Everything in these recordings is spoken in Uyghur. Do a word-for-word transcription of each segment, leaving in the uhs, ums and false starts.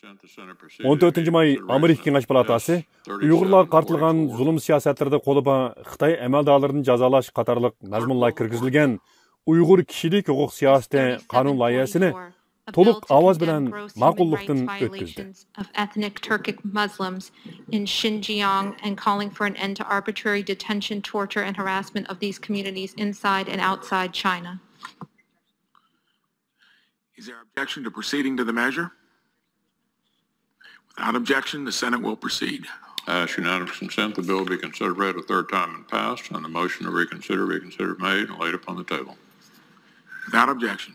ئون تۆتىنچى ماي ئامېرىكا كېڭەش پالاتاسى ئۇيغۇرلارغا قارىتىلغان زۇلۇم سىياسەتلىرىدە قولى بار خىتاي ئەمەلدارلىرىنى جازالاش قاتارلىق مەزمۇنلار كىرگۈزۈلگەن ئۇيغۇر كىشىلىك ھوقۇق سىياسىتى قانۇن لايىھەسىنى تولۇق ئاۋاز بىلەن ماقۇللۇقتىن ئۆتكۈزدى. Of ethnic Turkic Muslims in Xinjiang and calling for an end to arbitrary detention, torture, and harassment of these communities inside and outside China. Is there objection to proceeding to the measure? Without objection, the Senate will proceed. Asked unanimous consent, the bill be considered read a third time and passed, and the motion to reconsider be considered made and laid upon the table. Without objection.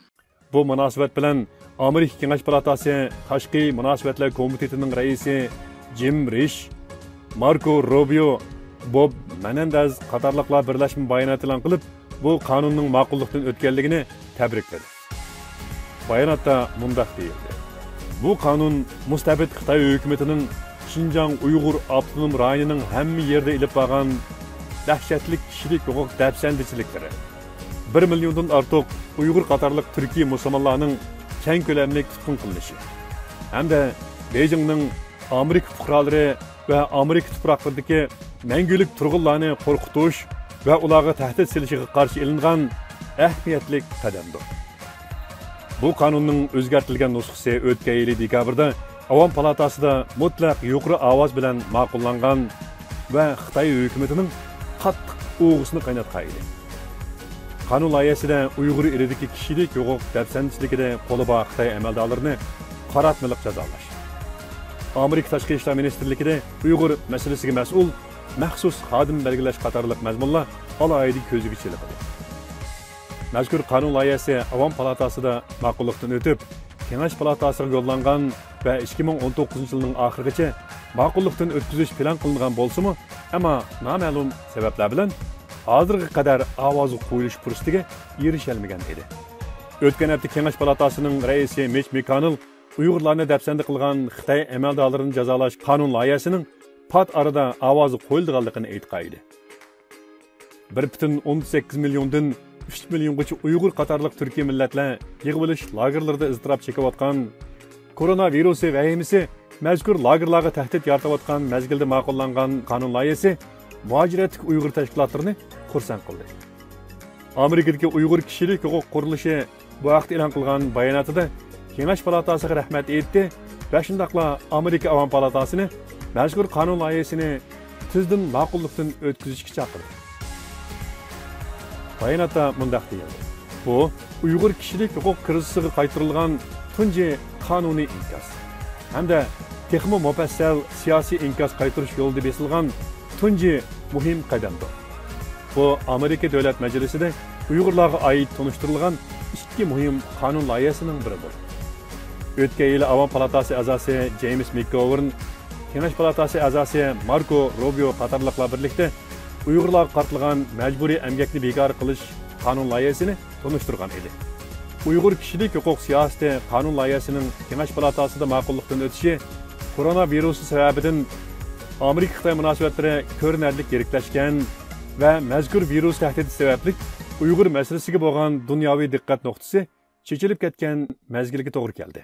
بۇ مۇناسىۋەت بىلەن ئامېرىكا كېڭەش پالاتاسى تاشقى مۇناسىۋەتلەر كومىتېتىنىڭ رەئىسى جىم رىش، ماركو روبىيو، بوب مېنېندېز قاتارلىقلار بىرلەشمە بايانات ئېلان قىلىپ، بۇ قانۇننىڭ ماقۇللۇقتىن ئۆتكەنلىكىنى تەبرىكلىدى. باياناتتا مۇنداق دېيىلدى: بۇ قانۇن مۇستەبىت خىتاي ھۆكۈمىتىنىڭ شىنجاڭ ئۇيغۇر ئاپتونوم رايونىنىڭ ھەممە يېرىدە ئېلىپ بارغان دەھشەتلىك كىشىلىك ھوقۇق دەپسەندىچىلىكلىرى، بىر مىليوندىن ئارتۇق ئۇيغۇر قاتارلىق تۈركىي مۇسۇلمانلارنىڭ كەڭ كۆلەملىك تۇتقۇن قىلىنىشى ھەمدە بېيجىڭنىڭ ئامېرىكا پۇقرالىرى ۋە ئامېرىكا تۇپراقلىرىدىكى مەڭگۈلۈك تۇرغۇنلارنى قورقۇتۇش ۋە ئۇلارغا تەھدىت سېلىشىغا قارشى ئېلىنغان ئەھمىيەتلىك قەدەمدۇر. بۇ قانۇننىڭ ئۆزگەرتىلگەن نۇسخىسى ئۆتكەن يىلى دېكابىردا ئاۋام پالاتاسىدا مۇتلەق يۇقىرى ئاۋاز بىلەن ماقۇللانغان ۋە خىتاي ھۆكۈمىتىنىڭ قاتتىق ئۇۋىسىنى قايناتقان ئىدى. قانۇن لايىھەسىدە ئۇيغۇر ئېلىدىكى كىشىلىك ھوقۇق دەپسەندىچىلىكىدە قولى بار خىتاي ئەمەلدارلىرىنى قاراتمىلىق جازالاش، ئامېرىكا تاشقى ئىشلار مىنىستىرلىكىدە ئۇيغۇر مەسىلىسىگە مەسئۇل مەخسۇس خادىم بەلگىلەش قاتارلىق مەزمۇنلار ئالاھىدە كۆزگە چېلىقىدۇ. مەزكۇر قانۇن لايىھەسى ئاۋام پالاتاسىدا ماقۇللۇقتىن ئۆتۈپ، كېڭەش پالاتاسىغا يوللانغان ۋە ئىككى مىڭ ئون توققۇزىنچى يىلنىڭ ئاخىرىغىچە ماقۇللۇقتىن ئۆتكۈزۈش پىلان قىلىنغان بولسىمۇ، ئەمما نامەلۇم سەۋەبلەر بىلەن ھازىرغا قەدەر ئاۋازغا قويۇلۇش پۇرسىتىگە ئېرىشەلمىگەن ئىدى. ئۆتكەن ھەپتە كېڭەش پالاتاسىنىڭ رەئىسى مىچ مېككونېل ئۇيغۇرلارنى دەپسەندە قىلغان خىتاي ئەمەلدارلىرىنى جازالاش قانۇن لايىھەسىنىڭ پات ئارىدا ئاۋازغا قويۇلىدىغانلىقىنى ئېيتقان ئىدى. بىر پۈتۈن ئوندىن سەككىز مىليوندىن ئۈچ مىليونغىچە ئۇيغۇر قاتارلىق تۈركىي مىللەتلەر يىغىۋېلىش لاگېرلىرىدا ئىزتىراپ چېكىۋاتقان، كورونا ۋىرۇسى ۋەھىمىسى مەزكۇر لاگېرلارغا تەھدىت يارىتىۋاتقان مەزگىلدە ماقۇللانغان قانۇن لايىھەسى مۇھاجىرەتتىكى ئۇيغۇر تەشكىلاتلىرىنى خۇرسەن قىلدى. ئامېرىكىدىكى ئۇيغۇر كىشىلىك ھوقۇق قۇرۇلۇشى بۇ ھەقتە ئېلان قىلغان باياناتىدا كېڭەش پالاتاسىغا رەھمەت ئېيتتى ۋە شۇنداقلا ئامېرىكا ئاۋام پالاتاسىنى مەزكۇر قانۇن لايىھىسىنى تېزدىن ماقۇللۇقتىن ئۆتكۈزۈشكە چاقىردى. باياناتتا مۇنداق دېيىلدى: بۇ ئۇيغۇر كىشىلىك ھوقۇق كىرىزىسىغا قايتۇرۇلغان تۇنجى قانۇنىي ئىنكاس ھەمدە تېخىمۇ مۇپەسسەل سىياسىي ئىنكاس قايتۇرۇش يولىدا بېسىلغان تۇنجى مۇھىم قەدەمدۇر. بۇ ئامېرىكا دۆلەت مەجلىسىدە ئۇيغۇرلارغا ئائىت تونۇشتۇرۇلغان ئىككى مۇھىم قانۇن لايىھەسىنىڭ بىرىدۇر. ئۆتكەن يىلى ئاۋام پالاتاسى ئەزاسى جېيمىس مىكگوۋېرن، كېڭەش پالاتاسى ئەزاسى ماركو روبىيو قاتارلىقلار بىرلىكتە ئۇيغۇرلارغا قارىتىلغان مەجبۇرىي ئەمگەكنى بىكار قىلىش قانۇن لايىھەسىنى تونۇشتۇرغان ئىدى. ئۇيغۇر كىشىلىك ھوقۇق سىياسىتى قانۇن لايىھەسىنىڭ كېڭەش پالاتاسىدا ماقۇللۇقتىن ئۆتۈشى كورونا ۋىرۇسى سەۋەبىدىن ئامېرىكا خىتاي مۇناسىۋەتلىرى كۆرۈنەرلىك يىرىكلەشكەن ۋە مەزكۇر ۋىرۇس تەھدىتى سەۋەبلىك ئۇيغۇر مەسىلىسىگە بولغان دۇنياۋى دىققەت نۇقتىسى چېچىلىپ كەتكەن مەزگىلگە توغرا كەلدى.